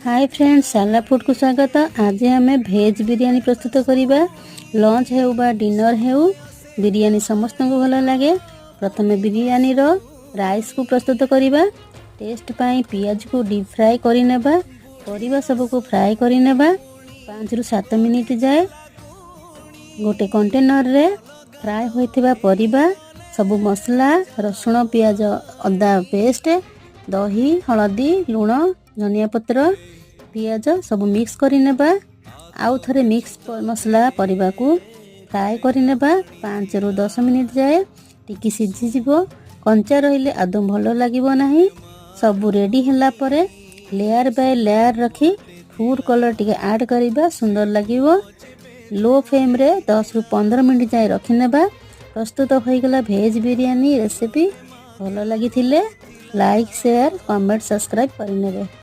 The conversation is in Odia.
ହାଇ ଫ୍ରେଣ୍ଡସ୍, ସାଲା ଫୁଡ଼କୁ ସ୍ୱାଗତ। ଆଜି ଆମେ ଭେଜ୍ ବିରିୟାନୀ ପ୍ରସ୍ତୁତ କରିବା। ଲଞ୍ଚ ହେଉ ବା ଡିନର ହେଉ, ବିରିୟାନୀ ସମସ୍ତଙ୍କୁ ଭଲ ଲାଗେ। ପ୍ରଥମେ ବିରିୟାନୀର ରାଇସ୍କୁ ପ୍ରସ୍ତୁତ କରିବା। ଟେଷ୍ଟ ପାଇଁ ପିଆଜକୁ ଡିପ୍ ଫ୍ରାଏ କରିନେବା। ପରିବା ସବୁକୁ ଫ୍ରାଏ କରିନେବା 5ରୁ 7 ମିନିଟ୍ ଯାଏ। ଗୋଟେ କଣ୍ଟେନରରେ ଫ୍ରାଏ ହୋଇଥିବା ପରିବା, ସବୁ ମସଲା, ରସୁଣ, ପିଆଜ, ଅଦା ପେଷ୍ଟ, ଦହି, ହଳଦୀ, ଲୁଣ, ଧନିଆ ପତ୍ର, ପିଆଜ ସବୁ ମିକ୍ସ କରିନେବା। ଆଉ ଥରେ ମିକ୍ସ ମସଲା ପରିବାକୁ ଫ୍ରାଏ କରିନେବା 5ରୁ 10 ମିନିଟ୍ ଯାଏ। ଟିକେ ସିଝିଯିବ, କଞ୍ଚା ରହିଲେ ଆଦୌ ଭଲ ଲାଗିବ ନାହିଁ। ସବୁ ରେଡ଼ି ହେଲା ପରେ ଲେୟାର ବାଇ ଲେୟାର ରଖି ଫୁଡ଼୍ କଲର୍ ଟିକେ ଆଡ଼୍ କରିବା, ସୁନ୍ଦର ଲାଗିବ। ଲୋ ଫ୍ଲେମ୍ରେ 10ରୁ 15 ମିନିଟ୍ ଯାଏ ରଖିନେବା। ପ୍ରସ୍ତୁତ ହୋଇଗଲା ଭେଜ୍ ବିରିୟାନୀ ରେସିପି। ଭଲ ଲାଗିଥିଲେ ଲାଇକ୍, ସେୟାର, କମେଣ୍ଟ, ସବସ୍କ୍ରାଇବ୍ କରିନେବେ।